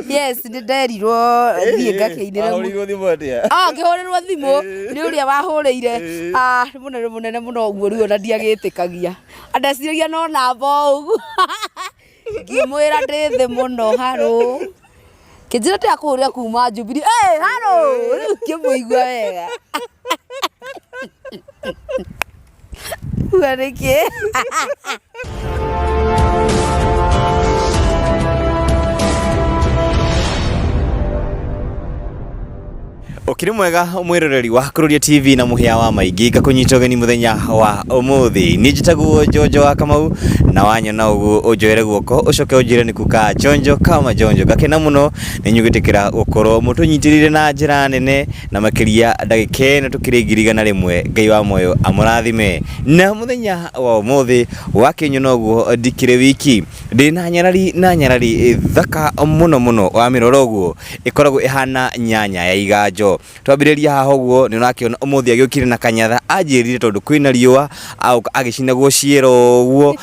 Yes, nĩ nderirwo thiĩ ngakĩinĩre. Wahũrĩirwo thimũ atĩa? Ah, ngĩhũrĩrwo thimũ nĩ ũrĩa wahũrĩire. Ah, nĩ mũnene mũnene mũno ũguo rĩu ona ndiagĩtĩkagia. Ndeciragia no namba o ũguo. Ngĩmwĩra ndĩ thĩ mũno harũ. Kĩnjĩra ndĩrakũhũrĩra kuma Jubilee. Eh, harũ! Rĩu ngĩmũigua wega. Uga nĩkĩ? Ũkĩrĩ mwega mwĩroreri wa Kururia TV na mũhĩa wa maingĩ ngakũnyita ũgeni mũthenya wa ũmũthĩ. Niĩ njĩtagwo Njonjo wa Kamau na wanyona ũguo ũnjoere guoko ũcoke ũnjĩre nĩ kuka Njonjo kama Njonjo. Ngakena mũno nĩ inyuĩ gwĩtĩkĩra gũkorwo mũtũnyitĩrĩire na njĩra nene na makĩria ndagĩka ĩno tũkĩrĩ 100,000. Ngai wa muoyo amũrathime. Na mũthenya wa ũmũthĩ wakĩnyona ũguo ndikĩrĩ wiki, ndĩna nyarari na nyarari thaka mũno mũno wamĩrora ũguo ĩkoragwo ĩhana nyanya ya iganjo. Twambĩrĩria haha ũguo nĩ ũrakĩona ũmũthĩ agĩũkire na kanyatha, anjĩrire tondũ kwĩna riũa agoka agĩcinagwo ciĩro ũguo,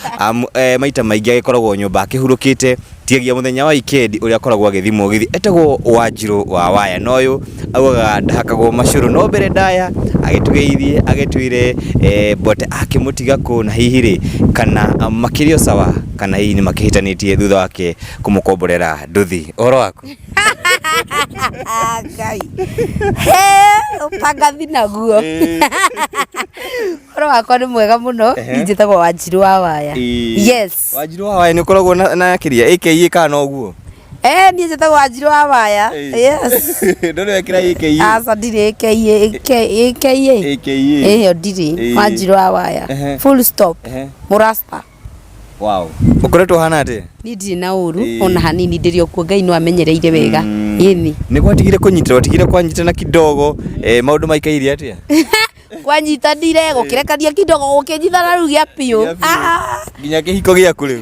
maita maingĩ agĩkoragwo nyũmba akĩhurũkĩte, tigagia mũthenya wa wikendi ũrĩa akoragwo agĩthiĩ mũgithi. Etagwo Wanjirũ wa Waya na ũyũ augaga ndahakagwo macũrũ, no mbere ndaya agĩtũgeithie agĩtwĩre Mbote akĩmũtiga kũ na hihi rĩ kana makĩrĩ o sawa kana hihi nĩ makĩhĩtanĩtie thutha wake kũmũkomborera nduthi. Ũhoro waku? Ngai. He, ũpangathi naguo. Ũhoro wakwa nĩ mwega mũno. Niĩ njĩtagwo Wanjirũ wa Waya. Yes. Wanjirũ wa Waya nĩ ũkoragwo na kĩrĩa AKA kana no ũguo? Eh, niĩ njĩtagwo Wanjirũ wa Waya. Yes. Ndũrĩ wekĩra AKA? Aca ndirĩ AKA. AKA. AKA. Ĩyo ndirĩ. Wanjirũ wa Waya. Full stop. Mũrasta. Wow. Ũkoretwo ũhana atĩa? Niĩ ndirĩ na ũru ona hanini, ndĩrĩ o kuo, Ngai no amenyereire wega. Ĩni. Nĩ gwatigire kũnyitĩra, watigire kwanyitana kidogo, maũndũ maikaire atĩa? Kwanyitanire, gũkĩrekania kidogo, gũkĩnyitana rĩu gĩa biũ. Gĩa biũ. Nginya kĩhiko gĩaku rĩu.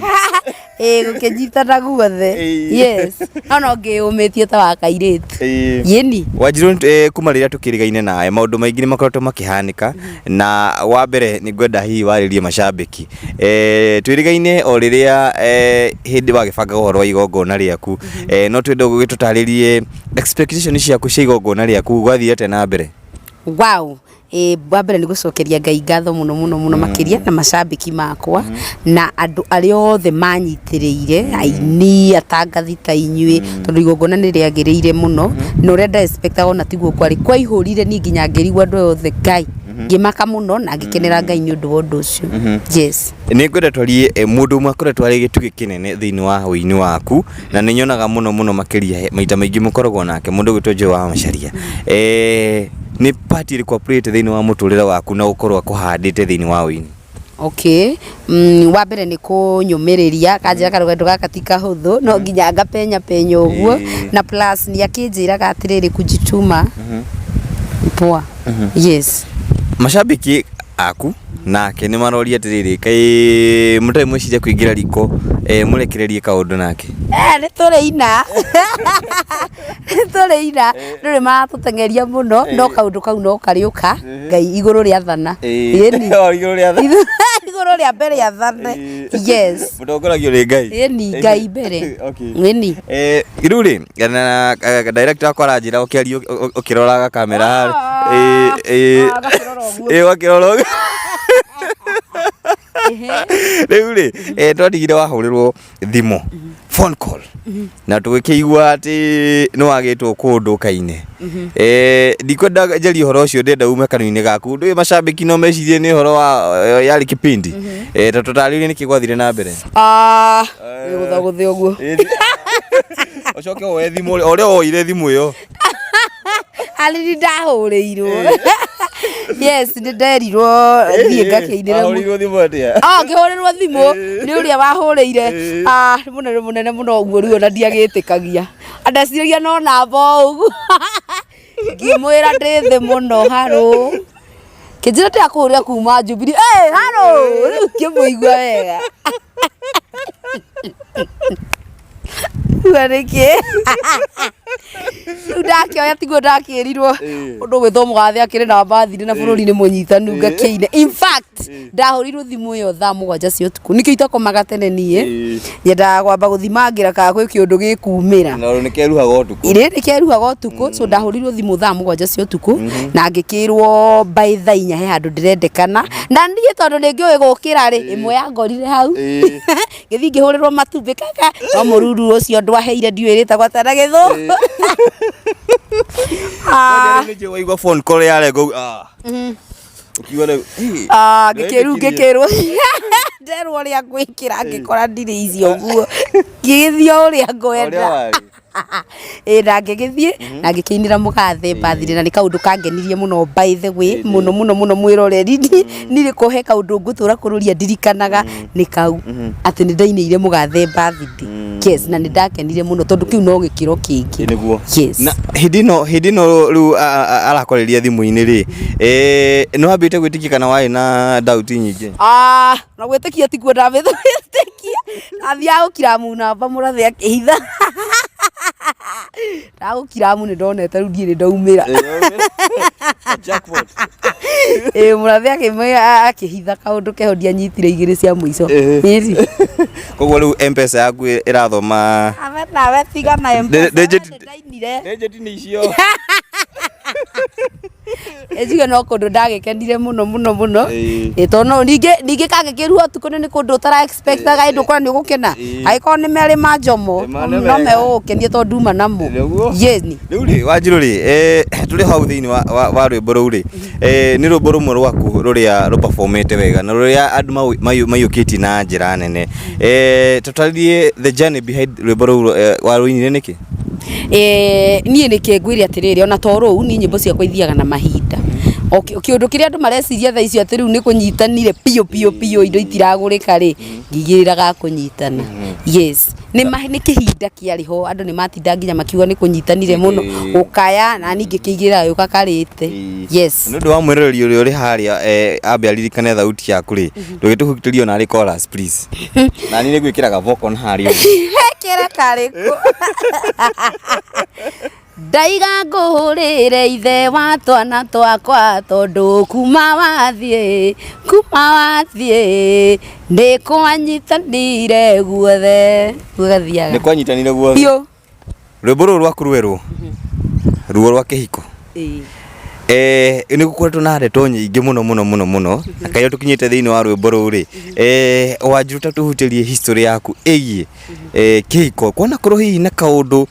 Ĩĩ, gũkĩnyitana guothe. Yes. No no ngĩyũmĩtie ta wa kairĩtu. Ĩni. Wanjirũ, kuma rĩrĩa tũkĩrigaine nawe maũndũ maingĩ nĩ makoretwo makĩhanĩka, na wa mbere nĩ ngwenda hihi warĩrie macambĩki. Twĩrĩgaine o rĩrĩa hĩndĩ wagĩbangaga ũhoro wa igongona rĩaku, no twende ũgĩtũtarĩrie expectation ciaku cia igongona rĩaku gwathiĩ atĩa na mbere? Wow. Ĩĩ wa mbere nĩ gũcokeria Ngai ngatho mũno mũno mũno makĩria na macambĩki makwa na andũ arĩa othe manyitĩrĩire, aini, atangathi ta inyuĩ, tondũ igongona nĩ rĩagĩrĩire mũno na ũrĩa nda expect aga ona tiguo kwarĩ, kwaihũrire niĩ nginya ngĩrigwo andũ aya othe Ngai, ngĩmaka mũno na ngĩkenera Ngai nĩ ũndũ wa ũndũ ũcio. Yes. Nĩ ngwenda twarie mũndũ ũmwe akoretwo arĩ gĩtugĩ kĩnene thĩinĩ wa ũini waku na nĩ nyonaga mũno mũno makĩria maita maingĩ mũkoragwo nake mũndũ ũgwĩtwo Joe wa Macharia. Nĩ part ĩrĩkũ a play ĩte thĩinĩ wa mũtũrĩre waku na gũkorwo akũhandĩte thĩinĩ wa ũini? Okay, wa mbere nĩ kũnyũmĩrĩria, akanjĩra karũgendo gaka ti kahũthũ, no nginya ngapenya penya ũguo, na plus nĩ akĩnjĩraga atĩrĩrĩ kujituma poa. Yes. Macambĩki aku nake nĩ maroria atĩrĩrĩ, kaĩ mũtarĩ mweciria kũingĩra riko mũrekererie kaũndũ nake? Nĩ tũrĩina, nĩ tũrĩina, ndũrĩ maratũteng'eria mũno, no kaũndũ kau no karĩũka, Ngai igũrũ rĩathana. Ĩni. Igũrũ rĩathana. Igũrũ rĩa mbere rĩathane. Yes. Mũtongoragio nĩ Ngai. Ĩni, Ngai mbere. Ĩni. Rĩu rĩ, na director wakwa aranjĩra ũkĩaria ũkĩroraga kamera harĩa. Ĩĩ, Agakĩrora ũguo. ĩĩ, ũgakĩrora ũguo. Rĩu rĩ, twatigire wahũrĩrwo thimũ, phone call, na tũgĩkĩigua atĩ nĩ wagĩtwo kũndũ ũkaine. Ndikwenda njarie ũhoro ũcio, ndĩrenda ume kanua-inĩ gaku. Ndũĩ macambĩki no mecirie nĩ ũhoro wa yarĩ kipindi. Ta tũtarĩrie nĩkĩ gwathire na mbere. Gũthagũthe ũguo. Ũcoke woe thimũ o ũrĩa woire thimũ ĩyo. Arĩ ni ndahũrĩirwo. Yes, nĩ nderirwo thiĩ ngakĩinĩre. Ahũrĩirwo thimũ atĩa? Ah, ngĩhũrĩrwo thimũ nĩ ũrĩa wahũrĩire. Ah, nĩ mũnene mũnene mũno ũguo rĩu ona ndiagĩtĩkagia. Ndeciragia no namba o ũguo. Ngĩmwĩra ndĩ thĩ mũno harũ. Kĩnjĩra ndĩrakũhũrĩra kuma Jubilee. Eh, harũ! Rĩu ngĩmũigua wega. Uga nĩkĩ? Rĩu ndakĩoya tiguo ndakĩrirwo ũndũ gwĩtwo mũgathe akĩrĩ na mbathirĩ na bũrũri nĩ mũnyitanu ngakĩine. In fact ndahũrirwo thimũ ĩyo thaa 7 cia ũtukũ nĩkĩo itakomaga tene niĩ nyendaga kwamba gũthimangĩra kana gwĩ kĩũndũ gĩkumĩra. Na nĩ keruhaga ũtukũ. Irĩ nĩ keruhaga ũtukũ so ndahũrirwo thimũ thaa 7 cia ũtukũ na ngĩkĩrwo by thaa 4 he handũ ndĩrendekana na niĩ tondũ nĩ ngĩũĩ gũkĩra rĩ ĩmwe yangorire hau ngĩthiĩ ngĩhũrĩrwo matumbĩ kaka no mũruru ũcio ndwaheire ndiũĩ rĩtagwo atĩa na gĩthũngũ. Ah. Nĩ waigua phone call yarengo ah. Ũkiuga rĩu "Ĩ, Ah, ngĩkĩru ndĩretĩkirie." ngĩkĩrwo nderwo ũrĩa ngwĩkĩra ngĩkora ndirĩ icio nguo ngĩgĩthiĩ o ũrĩa Ũrĩa ngwenda warĩ. Ĩ na ngĩgĩthiĩ na ngĩkĩinĩra mũgathe mbathire na nĩ kaũndũ kangenirie mũno by the way mũno mũno mũno mwĩroreri nirĩ kũhe kaũndũ ngũtũra kũrũria ndirikanaga nĩ kau atĩ nĩ ndainĩire mũgathe birthday. Yes, na nĩ ndakenire mũno tondũ kĩu no gĩkĩro kĩngĩ. Ĩ nĩguo. Yes. Na hĩndĩ ĩno hĩndĩ ĩno rĩu arakwarĩria thimũ-inĩ rĩ nĩ wambĩte gwĩtĩkia kana warĩ na doubt nyingĩ? Ah, na gwĩtĩkia tikuo ndambĩte gwĩtĩkia. Ndathiaga gũkira namba mũrathe akĩhitha. Ndagũkira nĩ ndonete rĩu ndiĩ ndaumĩra. Jackpot. Ĩ mũrathe akĩhitha kaũndũ keho ndianyitire igĩrĩ cia mũico. Ĩni. Koguo rĩu M-Pesa yaku ĩrathoma Awe nawe tiga na M-Pesa. Ndainire. Digit nĩ icio. Njuge no kũndũ ndagĩkenire mũno mũno mũno. Ĩĩ. Ĩ tondũ no ningĩ ningĩ kangĩkĩrwo ũtukũ nĩ kũndũ ũtara expectaga ĩndĩ ũkora nĩ ũgũkena. Angĩkorwo nĩ merĩ ma njomo Nĩ ma nĩ no mega. megũgũkenia tondũ nduma namo. Nĩguo. Yes ni. Rĩu rĩ Wanjirũ rĩ tũrĩ hau thĩinĩ wa, wa, wa rwĩmbo rũu rĩ nĩ rwĩmbo rũmwe rwaku rũrĩa rũperformĩte wega na rũrĩa andũ maiyũkĩtie na njĩra nene. Tũtarĩrie the journey behind rwĩmbo rũu warũinire nĩkĩ? Niĩ nĩkĩ ngwĩre atĩrĩrĩ ona to rũu niĩ nyĩmbo ciakwa ithiaga na mahinda. O kĩũndũ kĩrĩa andũ mareciria thaa icio atĩ rĩu nĩ kũnyitanire biũ biũ biũ indo itiragũrĩka rĩ, ngĩigĩrĩra kũnyitana. Yes, nĩ nĩ kĩhinda kĩarĩ ho andũ nĩ matinda nginya makiuga nĩ kũnyitanire mũno gũkaya na niĩ ngĩkĩigĩrĩra gagĩũka karĩte. Yes. Nĩ ũndũ wa mwĩroreri ũrĩa ũrĩ harĩa ambe aririkane thauti yaku rĩ, ndũgĩtũhutĩrie ona arĩ chorus please. Na niĩ nĩngwĩkĩraga vocal harĩa ũguo. Kĩra karĩkũ? Ndaiga ngũhũrĩre ithe wa twana twakwa tondũ kuma wathiĩ kuma wathiĩ nĩ kwanyitanire guothe. Gũgathiaga. Nĩ kwanyitanire guothe. Biũ. Rwĩmbo rũrũ rwaku rwerũ ruo rwa kĩhiko. Ĩĩ. Nĩ gũkoretwo na ndeto nyingĩ mũno mũno mũno mũno na kaĩrĩa tũkinyĩte thĩinĩ wa rwĩmbo rũu rĩ Wanjirũ ta tũhutĩrie history yaku ĩgiĩ kĩhiko kwanakorwo hihi na kaũndũ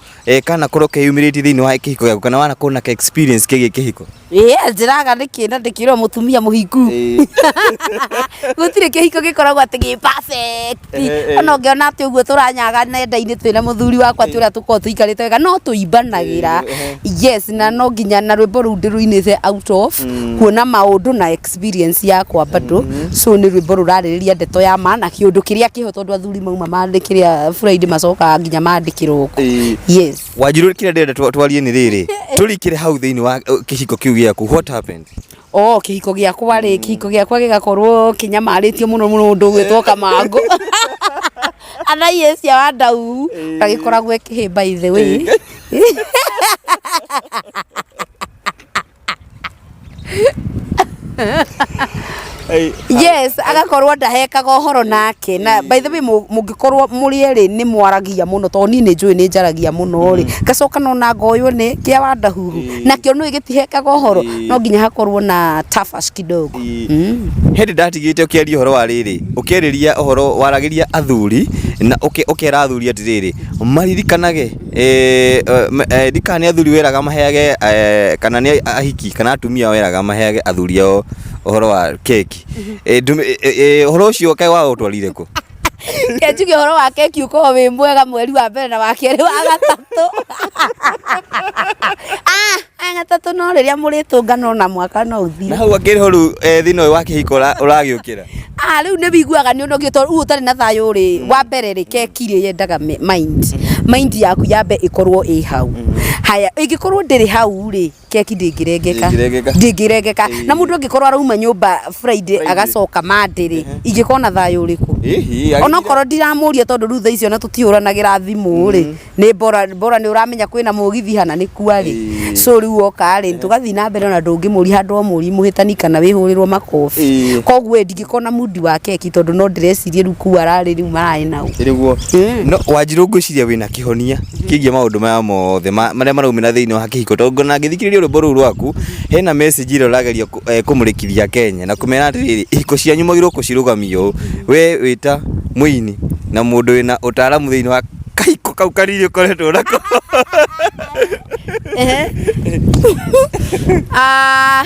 kanakorwo keyumĩrĩtie thĩinĩ wa kĩhiko gĩaku kana wanakorwo na ka experience kĩgiĩ kĩhiko. Ĩĩ njĩraga nĩkĩ na ndĩkĩrwo mũtumia mũhiku. Gũtirĩ kĩhiko gĩkoragwo atĩ gĩ perfect. Ona ũngĩona atĩ ũguo tũranyaga nenda-inĩ twĩna mũthuri wakwa ti ũrĩa tũkoragwo tũikarĩte wega no tũimbanagĩra. Yes, na no nginya na rwĩmbo rũu ndĩrũinĩte out of kuona maũndũ na experience yakwa bado. So nĩ rwĩmbo rũrarĩrĩria ndeto ya ma na kĩũndũ kĩrĩa kĩho tondũ athuri mauma mandĩkĩra Friday macokaga nginya Monday kĩroko. Yes. Wanjirũ kĩrĩa ndĩrenda twarie nĩ rĩrĩ tũrikĩre hau thĩinĩ wa kĩhiko kĩu gĩaku what happened? Oh, kĩhiko gĩakwa rĩ, kĩhiko gĩakwa gĩgakorwo kĩnyamarĩtio mũno mũno ũndũ ũgwĩtwo Kamangũ. Anaiĩ cia Wandau, na gĩkoragwo e kĩhĩ by the way. Yes, agakorwo ndahekaga ũhoro nake na by the way mũngĩkorwo mũrĩ erĩ nĩ mwaragia mũno tondũ niĩ nĩ njũĩ nĩ njaragia mũno rĩ ngacoka nona ngoywo nĩ kĩa wandahuhu nakĩo nĩũĩ gĩtihekaga ũhoro no nginya hakorwo na tafash kidogo. Hĩndĩ ndatigĩte ũkĩaria ũhoro wa rĩrĩ ũkĩarĩria ũhoro waragĩria athuri na ũkera athuri atĩrĩrĩ maririkanage ndikana nĩ athuri weraga maheage kana nĩ ahiki kana atumia weraga maheage athuri ao ũhoro wa keki. Ũhoro ũcio kaĩ waũtwarire kũ? Reke njuge ũhoro wa keki ũkoragwo wĩ mwega mweri wa mbere na wa kerĩ wa gatatũ. Ah, gatatũ no rĩrĩa mũrĩtũngana ona mwaka no ũthire. Na hau akĩrĩ ho rĩu thĩna ũyũ wa kĩhiko ũragĩũkĩra. Ah, rĩu nĩ wiguaga nĩ ũnogio tondũ rĩu ũtarĩ na thayũ rĩ, wa mbere rĩ, keki rĩ yendaga mind. Mind yaku yambe ĩkorwo ĩ hau. Haya, ĩngĩkorwo ndĩrĩ hau rĩ, keki ndĩngĩrengeka. Ndĩngĩrengeka. Ndĩngĩrengeka. Na mũndũ angĩkorwo arauma nyũmba Friday Friday. agacoka Monday rĩ, ingĩkorwo na thayũ ũrĩkũ? Hihi Onokorwo ndiramũria, tondũ rĩu thaa icio ona tũtihũranagĩra thimũ rĩ, nĩ bora bora, nĩ ũramenya kwĩna mũgithi hana nĩ kua rĩ. So rĩu oka rĩ, tũgathiĩ na mbere, ona ndũngĩmũria handũ o mũri mũhĩtani kana wĩhũrĩrwo makobi. Koguo ĩ, ndingĩkorwo na mundi wa keki, tondũ no ndĩrecirie rĩu kuu ararĩ, rĩu mararĩ nau. Nĩguo. No Wanjirũ, ngwĩciria wĩna kĩhonia kĩgiĩ maũndũ maya mothe marĩa maraumĩra thĩinĩ wa kĩhiko, tondũ ona ngĩthikĩrĩria rwĩmbo rũu rwaku, hena message ĩrĩa ũrageria kũmũrĩkithia Kenya na kũmera atĩrĩrĩ, ihiko cianyu mwagĩrĩirwo kũcirũgamia ũũ. We wĩta mũini na mũndũ wĩna ũtaaramu thĩinĩ wa kahiko kau kanini ũkoretwo nako. Ehe. Ah.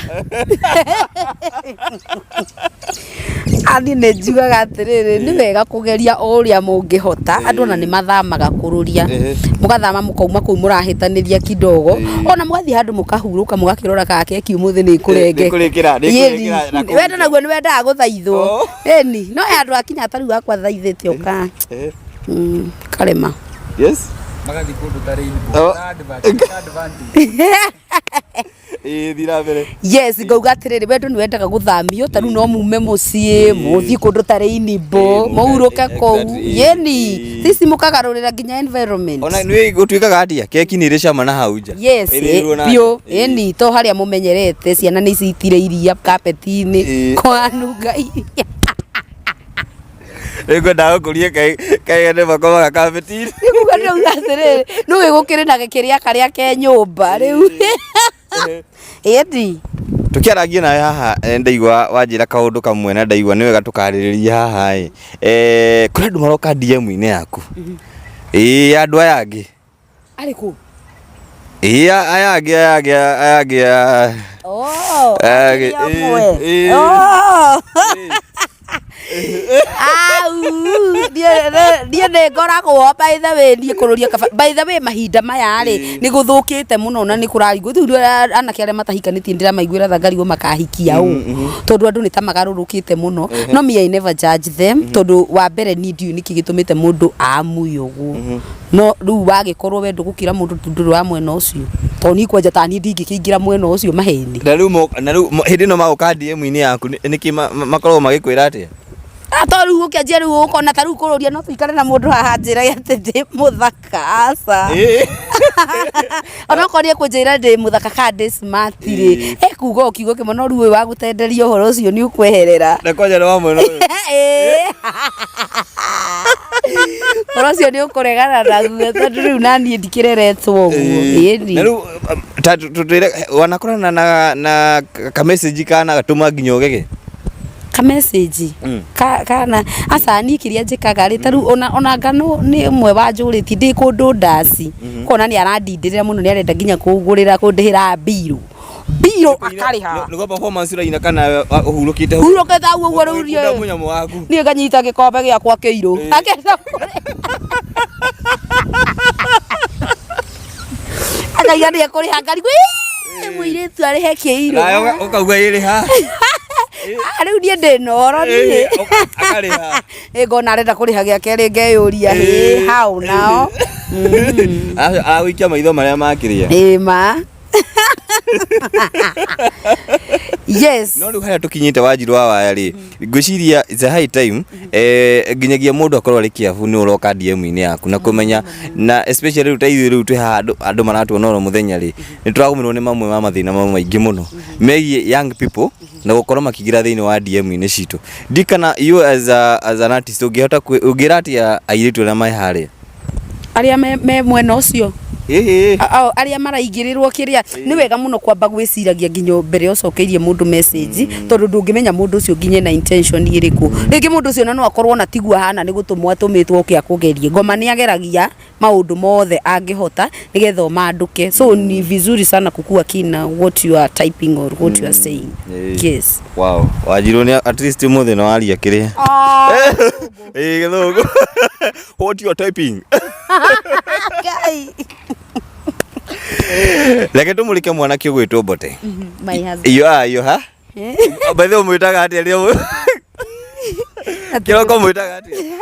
Niĩ nĩ njugaga atĩrĩrĩ, nĩ wega kũgeria o ũrĩa mũngĩhota. Andũ ona nĩ mathamaga kũrũria, mũgathama mũkauma kũu mũrahĩtanĩria kidogo, ona mũgathiĩ handũ mũkahurũka, mũgakĩrora kana keki ũmũthĩ nĩ ĩkũrengeka. Nĩkũrĩkĩra, nĩkũrĩkĩra na kũu. Wendo naguo nĩ wendaga gũthaithwo. Oh. Ĩni, no he andũ akinya ta rĩu akwa thaithĩte ũka karema. Yes. Magathiĩ kũndũ ta Rainbow. Oh. Na advantage. Ĩĩ, thiĩ na mbere. Yes, ngauga atĩrĩrĩ, wendo nĩ wendaga gũthamio. Ta rĩu no mume mũciĩ, mũthiĩ kũndũ ta Rainbow, mũhurũke kũu. Yeni, ici mũkagarũrĩra nginya environment. Ona nĩ gũtuĩkaga atĩa, keki nĩ ĩrĩ cama na hau nja. Yes. Ĩrĩirwo na biũ. nja. Ĩni, to harĩa mũmenyerete ciana nĩ citire iria kapeti-inĩ, kwanunga iria. Nĩngwendaga gũkũria kaĩ andũ makomaga kabeti-inĩ. Nĩkuga ndĩrauga atĩrĩrĩ, nĩũĩ gũkĩrĩ na kĩrĩa karĩa ke nyũmba rĩu, ĩni. Tũkĩarangia nawe haha, ndaigua wanjĩra kaũndũ kamwe na ndaigua nĩ wega tũkarĩrĩria haha ĩ. Kũrĩ andũ maroka DM-inĩ yaku. Ĩĩ, andũ aya angĩ. Arĩkũ? Ĩĩ, aya angĩ, aya angĩ, aya angĩ. Oh, Eh, akĩrĩ ũmwe. Eh. Oh. Au, niĩ nĩ ngoragwo, by the way, niĩ kũrũria kaba, by the way, mahinda maya rĩ, nĩ gũthũkĩte mũno na nĩ kũrarigwo rĩu anake arĩa matahikanĩtie ndĩramaiguĩra tha, ngarigwo makahikia ũ, tondũ andũ nĩ ta magarũrũkĩte mũno. No me, I never judge them, tondũ wa mbere niĩ ndiũĩ nĩkĩ gĩtũmĩte mũndũ aamue ũguo. No rĩu wagĩkorwo we ndũgũkĩra mũndũ ndũrĩ wa mwena ũcio, tondũ niĩ kwanja ta niĩ ndingĩkĩingĩra mwena ũcio maheni. Na rĩu hĩndĩ ĩno magoka DM-inĩ yaku, nĩkĩ makoragwo magĩkwĩra atĩa? Ah, to rĩu ũkĩanjia rĩu ũkona ta rĩu kũrũria, no tũikare na mũndũ haha njĩrage atĩ ndĩ mũthaka? Aca. Onokorwo nĩ ekũnjĩra ndĩ mũthaka kana ndĩ smart rĩ, ekuga o kiugo kĩmwe, no rĩu ũyũ wa gũtenderia ũhoro ũcio nĩ ũkweherera. Na kwanja nĩ wa mwena ũyũ. Ĩĩ. Ũhoro ũcio nĩ ũkũregana naguo, tondũ rĩu naniĩ ndikĩreretwo ũguo. Ĩni. Na rĩu ta tũtwĩre, wanakorana na ka message kana gatũma nginya ũgege? Ka message? Kana aca, niĩ kĩrĩa njĩkaga rĩ, ta rĩu ona ngano nĩ ũmwe wanjũrĩtie ndĩ kũndũ ndaci, kona nĩ arandindĩrĩra mũno, nĩ arenda nginya kũngũrĩra, kũndĩhĩra mbirũ mbirũ akarĩha. Nĩguo performance ũraina kana ũhurũkĩte hau? Hurũkĩte hau ũguo rĩu. Ũgĩkunda niĩ mũnyamũ waku. Niĩ nganyita gĩkombe gĩakwa kĩirũ, akenda akaiga nĩ ekũrĩha, ngarigwo, "Ĩĩ, mũirĩtu arĩhe kĩirũ?" Nawe ũkauga ĩrĩ ha? Ah, rĩu niĩ ndĩ na ũhoro niĩ. Akarĩha. Ĩ, ngona arenda kũrĩha gĩa kerĩ, ngeyũria, "Hĩ, how now?" Agũikia maitho marĩa makĩrĩa. Ĩ ma, yes. No rĩu harĩa tũkinyĩte, Wanjiru wa Waya rĩ, ngwĩciria it's a high time nginyagia mũndũ akorwo arĩ kĩabu nĩ ũroka DM-inĩ yaku na kũmenya, na especially rĩu ta ithuĩ rĩu twĩ haha, andũ maratuona oro mũthenya rĩ, nĩ tũragũmĩrwo nĩ mamwe ma mathĩna mamwe maingĩ mũno megiĩ young people na gũkorwo makĩingĩra thĩinĩ wa DM-inĩ citũ. Ndikana you as an artist ũngĩhota ũngĩra atĩa airĩtu arĩa me harĩa? Arĩa me mwena ũcio? Ĩhĩ. Arĩa maraingĩrĩrwo, kĩrĩa nĩ wega mũno kwamba gwĩciragia nginya mbere ũcokeirie mũndũ message, tondũ ndũngĩmenya mũndũ ũcio nginya na intention ĩrĩkũ. Rĩngĩ mũndũ ũcio na no akorwo ona tiguo ahana, nĩ gũtũmwo atũmĩtwo oke akũgerie. Ngoma nĩ ageragia maũndũ mothe angĩhota nĩgetha ũmandũke, so ni vizuri sana kukua kina what you are typing or what you are saying. Yes. Wow, Wanjiru nĩ at least ũmũthĩ nĩ waria kĩrĩa. Ĩĩ, gĩthũngũ. What you are typing. Ngai. Reke tũmũrĩke mwanake ũgwĩtwo Mbote. My husband. Iyo ah, iyo ha? By the way, mwĩtaga atĩa rĩrĩa kĩroko, mwĩtaga atĩa?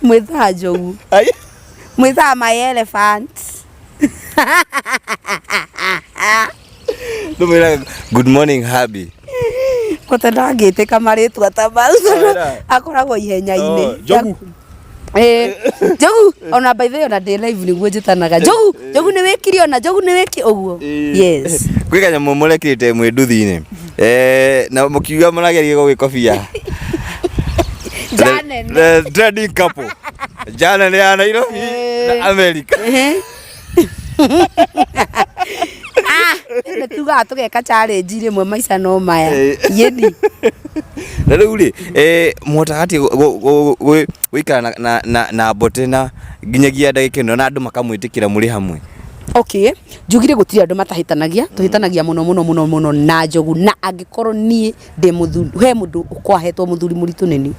Mwĩthaa njogu. Ai. Mwĩthaa my elephant. Ndũmwĩraga good morning, hubby? Mbote ndangĩtĩka marĩtwa ta mau tondũ Ara. akoragwo ihenya-inĩ. Oh, Njogu. Eh, Njogu ona by the way ona ndĩ live nĩguo njĩtanaga Njogu, Njogu nĩ wĩkire ona Njogu nĩ wĩkire ũguo. Yes. Gwĩ kanyamũ mũrekĩrĩte mwĩ nduthi-inĩ. Eh, na mũkiuga mũrageria gũgĩkobia. Nja nene. The trending couple. Nja nene ya Nairobi na America. Ah, nĩ tugaga tũgeka challenge rĩmwe maica no maya. Eh. Yĩni. Na rĩu rĩ, eh, mũhotaga atĩa gũikara na mbote na nginyagia ndagĩka ĩno na andũ makamwĩtĩkĩra mũrĩ hamwe? Okay, njugire gũtirĩ andũ matahĩtanagia, tũhĩtanagia mũno mũno mũno mũno na Njogu, na angĩkorwo niĩ ndĩ mũthuri, he mũndũ ũkwahetwo mũthuri mũritũ nĩ niĩ.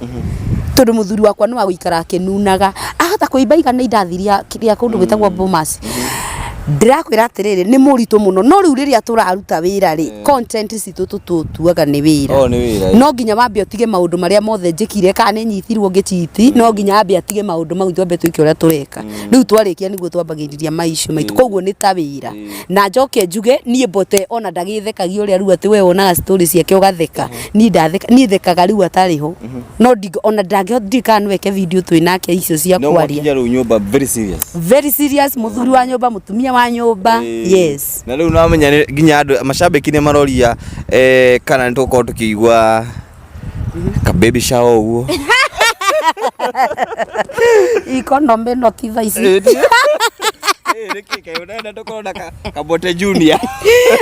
Tondũ mũthuri wakwa nĩ wa gũikara akĩnunaga, ahota kũimba igana indathi rĩa kũndũ gwĩtagwo Bomas. Ndĩrakwĩra atĩrĩrĩ, nĩ mũritũ mũno, no rĩu rĩrĩa tũraruta wĩra rĩ, content citũ tũtuaga nĩ wĩra. Oh, nĩ wĩra. No nginya wambe ũtige maũndũ marĩa mothe njĩkire, kana nĩ nyitirwo ngĩchiti, no nginya ambe atige maũndũ mau twambe twĩke ũrĩa tũreka. Rĩu twarĩkia nĩguo twambagĩrĩria maicio maitũ, koguo nĩ ta wĩra. Na njoke njuge niĩ Mbote ona ndagĩthekagia ũrĩa rĩu atĩ we wonaga story ciake ũgatheka, niĩ ndatheka, niĩ thekaga rĩu atarĩ ho. No ona ndangĩhota, ndiũĩ kana no eke video twĩ nake icio cia No kwaria. mwakinya rĩu nyũmba very serious. Very serious, mũthuri wa nyũmba, mũtumia wa nyũmba, yes. Na rĩu namenya nĩ nginya andũ macambĩki nĩ maroria eh, kana nĩ tũgũkorwo tũkĩigua ka baby shower ũguo. Economy no ti thaa ici. Nĩkĩ kaĩ ũrenda tũkorwo na Kabote Junior?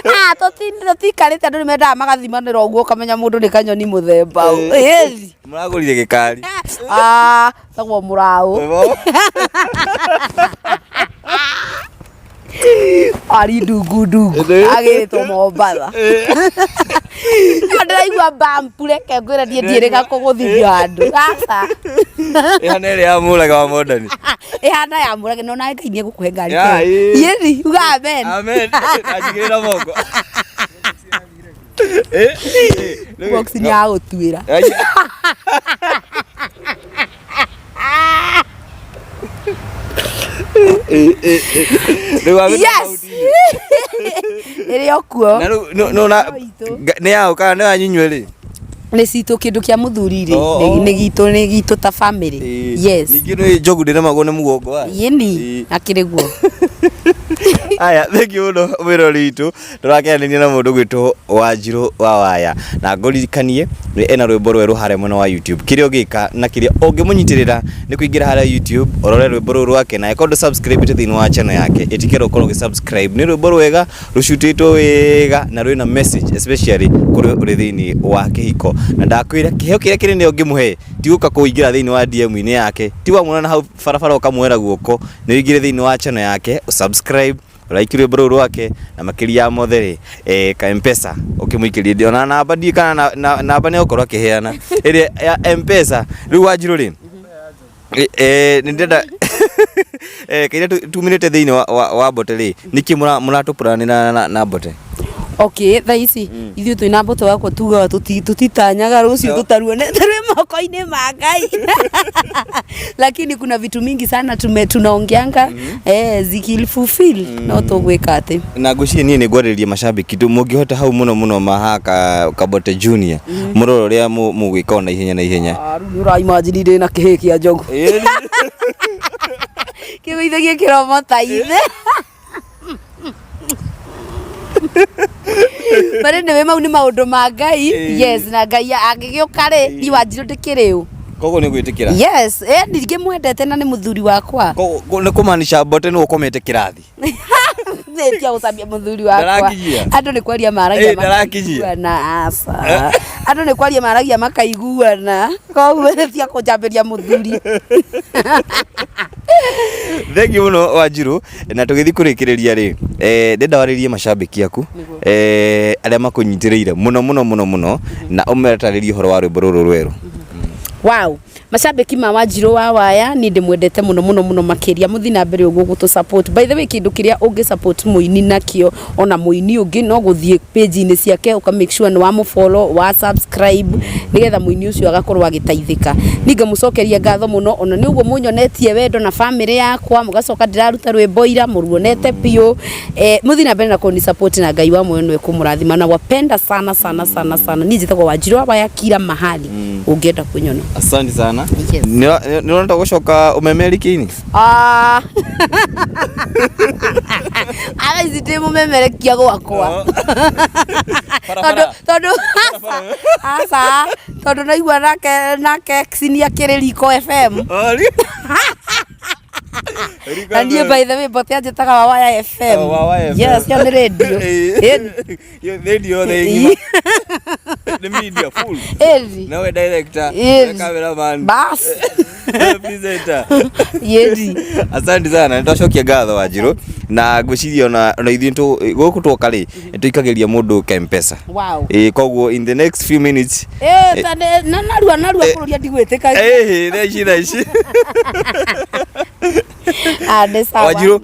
Ah, tũtikarĩte andũ nĩ mendaga magathimanĩra ũguo ũkamenya mũndũ nĩ kanyoni mũthemba ũ. Ĩĩ. Mũragũrire gĩkari. Ah, tagwo mũraũ. Ari ndungu ndungu agĩtwo Mombatha. Ndĩraigua bampu, reke ngwĩre niĩ ndiĩrĩga kũgũthithio handũ. Aca. Ĩhana ĩrĩa ya Mũraga wa Mondani. Ĩhana ya Mũrage no nawe Ngai nĩegũkũhe ngari. Ya, ĩĩ. Yĩni, uga amen. Amen. Anjigĩrĩra moko. Box nĩ ya gũtuĩra. Yes. Ĩrĩ o kuo. Na rĩu no na nĩ yaũ kana nĩ wanyu inyuerĩ? Nĩ citũ kĩndũ kĩa mũthuri rĩ, Oh, oh. nĩ gitũ, nĩ gitũ ta family. Yes. Ningĩ nĩ njogu ndĩremagwo nĩ mũgongo wayo. Yĩni, Ĩĩ. akĩrĩ guo. Aya, thank you mũno mwĩrori witũ. Tũrakĩaranĩria na mũndũ gwĩtwo Wanjirũ wa Waya. Na ngũririkanie ena rwĩmbo rwerũ harĩa mwena wa YouTube. Kĩrĩa ũngĩka na kĩrĩa ũngĩmũnyitĩrĩra nĩ kũingĩra harĩa YouTube ũrore rwĩmbo rũu rwake, na angĩkorwo ndũ subscribe thĩinĩ wa channel yake, ĩtĩkĩra ũkorwo ũgĩ subscribe. Nĩ rwĩmbo rwega rũcutĩtwo wega na rwĩna message especially kũrĩ ũrĩ thĩinĩ wa kĩhiko. Na ndakwĩra kĩheo kĩrĩa kĩnene ũngĩmũhe ti gũka kũingĩra thĩinĩ wa DM-inĩ yake, ti wamwona na hau barabara ũkamwera guoko, nĩ ũingĩre thĩinĩ wa channel yake, subscribe, like rwĩmbo rũu rwake, na makĩria ya mothe rĩ, eh, ka Mpesa ũkĩmũikĩrie ona namba ndiũĩ kana namba nĩ egũkorwo akĩheana ĩrĩa ya Mpesa. Rĩu Wanjirũ rĩ, nĩ ndĩrenda kairĩa tumĩrĩte thĩinĩ wa Mbote rĩ, nĩkĩ mũratũplanĩra na Mbote? Okay, thaa ici ithuĩ twĩna Mbote wakwa tugaga tũtitanyaga rũciũ tũtaruonete rwĩ moko-inĩ ma Ngai. Lakini kuna vitu mingi sana tunaongeanga, zikifulfill no tũgwĩka atĩ. Na ngwĩciria niĩ nĩ ngwarĩrĩria macambĩki tu mũngĩhota hau mũno mũno maha Kabote Junior mũrore ũrĩa mũgwĩka ona ihenya na ihenya. Ah, rĩu nĩ ũraimagine ndĩ na kĩhĩĩ kĩa njogu kĩgũithagie kĩromo ta ithe. But anyway, mau nĩ maũndũ ma Ngai. Yes, na Ngai angĩgĩũka rĩ, niĩ Wanjirũ ndĩkĩrĩ ũ. Koguo nĩ gwĩtĩkĩra. Yes, ndingĩmwendete na nĩ mũthuri wakwa. Koguo nĩ kũmaanisha Mbote nĩwe ũkomete kĩrathi. Nĩtia gũcambia mũthuri wakwa. Ndarakinyia. Andũ nĩ kwaria maragia Ndarakinyia. makaiguana. Aca. Andũ nĩ kwaria maragia makaiguana. Koguo tia kũnjambĩria mũthuri. Thank you mũno Wanjirũ, na tũgĩthiĩ kũrĩkĩrĩria rĩ, ndĩrenda warĩrie macambĩki aku arĩa makũnyitĩrĩire mũno mũno mũno mũno, na ũmetarĩrie ũhoro wa rwĩmbo rũrũ rwerũ. Wow. Macambĩki ma Wanjirũ wa Waya, niĩ ndĩmwendete mũno mũno mũno makĩria. Mũthiĩ na mbere ũguo gũtũ support. By the way, kĩndũ kĩrĩa ũngĩ support mũini nakĩo ona mũini ũngĩ no gũthiĩ page-inĩ ciake ũka make sure nĩ wa mũfollow, wa subscribe, nĩgetha mũini ũcio agakorwo agĩteithĩka. Niĩ ngamũcokeria ngatho mũno ona nĩ ũguo mũnyonetie wendo na famĩlĩ yakwa, mũgacoka ndĩraruta rwĩmbo ira mũruonete biũ. Mũthiĩ na mbere na kũni support na Ngai wa muoyo nĩwe kũmũrathima na wapenda sana sana sana sana. Niĩ njĩtagwo Wanjirũ wa Waya kila mahali ũngĩenda kũnyona. Asante sana. Yes. Nĩ ũrenda gũcoka ũmemerekia-inĩ? Ah. Ara ici ndĩ mũmemerekia gwakwa. Tondũ tondũ aca tondũ naigua nake Xenia akĩrĩ Riko FM. Na niĩ by the way mbote anjĩtaga wa Waya FM. Oh, wa Waya FM. Yes, ĩyo nĩ radio. Ĩni. Radio yothe ng'ima. Nĩ media full. Ĩni. Nawe director, Ĩni. nawe cameraman, Bas. nawe presenter. Yedi. Asante sana, nĩtwacokia ngatho Wanjirũ na ngwĩciria ona ithuĩ gũkũ twoka rĩ nĩtũikagĩria mũndũ Mpesa. Wow. Ĩĩ, koguo in the next few minutes Eh, ta na narua narua kũrũria ndigwĩtĩkagia. Eh, thaa ici thaa ici. Ah, nĩ sawa. Wanjirũ,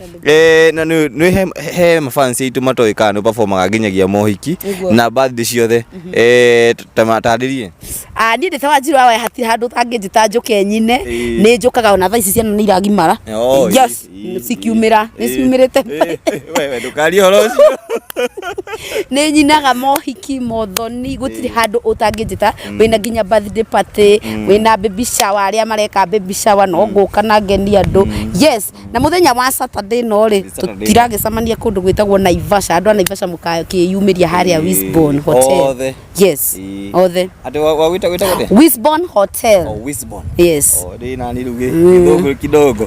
na nĩ he mafans aitũ matoĩ kana nĩ performaga nginyagia mohiki Nĩguo. na birthday ciothe. Ta matarĩrie. Ah, niĩ ndĩ ta Wanjirũ wa Waya hatirĩ handũ ũtangĩnjĩta njũke nyine. Ĩĩ. Nĩ njũkaga ona thaa ici ciana nĩ iragimara. Oh, Yes, ĩĩ, cikiumĩra, nĩ ciumĩrĩte. Wewe ndũkarie ũhoro ũcio. Nĩ nyinaga mohiki, mothoni, gũtirĩ handũ ũtangĩnjĩta. Wĩna nginya birthday party, wĩna baby shower, arĩa mareka baby shower no ngũka na ngenie andũ. Yes, na mũthenya wa Saturday no rĩ, Saturday. tũtiragĩcemania kũndũ gwĩtagwo Naivasha. Andũ a Naivasha mũgakĩyumĩria harĩa Wisborne Hotel. Othe. Yes, Ĩĩ. othe. Atĩ wa gwĩtagwo atĩa? Wisborne Hotel. Oh, Wisborne. Yes. Oh, ndĩ nani rĩu gĩthũngũ kidogo.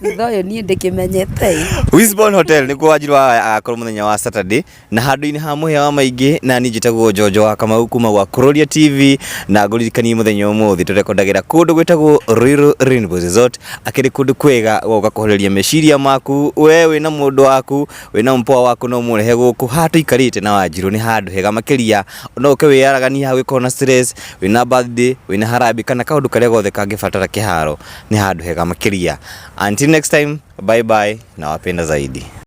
Thutha ũyũ niĩ ndĩkĩmenyete. Wisborne Hotel nĩkuo Wanjirũ wa Waya agakorwo mũthenya wa Saturday na handũ-inĩ ha mũhĩa wa maingĩ, na niĩ njĩtagwo Njonjo wa Kamau kuma gwa Kuroria TV, na ngũririkanie mũthenya ũmũthĩ tũrekondagĩra kũndũ gwĩtagwo Ruiru Rainbow Resort, akĩrĩ kũndũ kwega gwoka kũhoreria meciria maku. We wĩna mũndũ waku, wĩna mpoa waku, no mũrehe gũkũ haha tũikarĩte na Wanjirũ, nĩ handũ hega makĩria. No ũke wĩyaraganie hau ũgĩkorwo na stress, wĩna birthday, wĩna harambee kana kaũndũ karĩa gothe kangĩbatara kĩharo, nĩ handũ hega makĩria. Until next time, bye bye, nawapenda zaidi.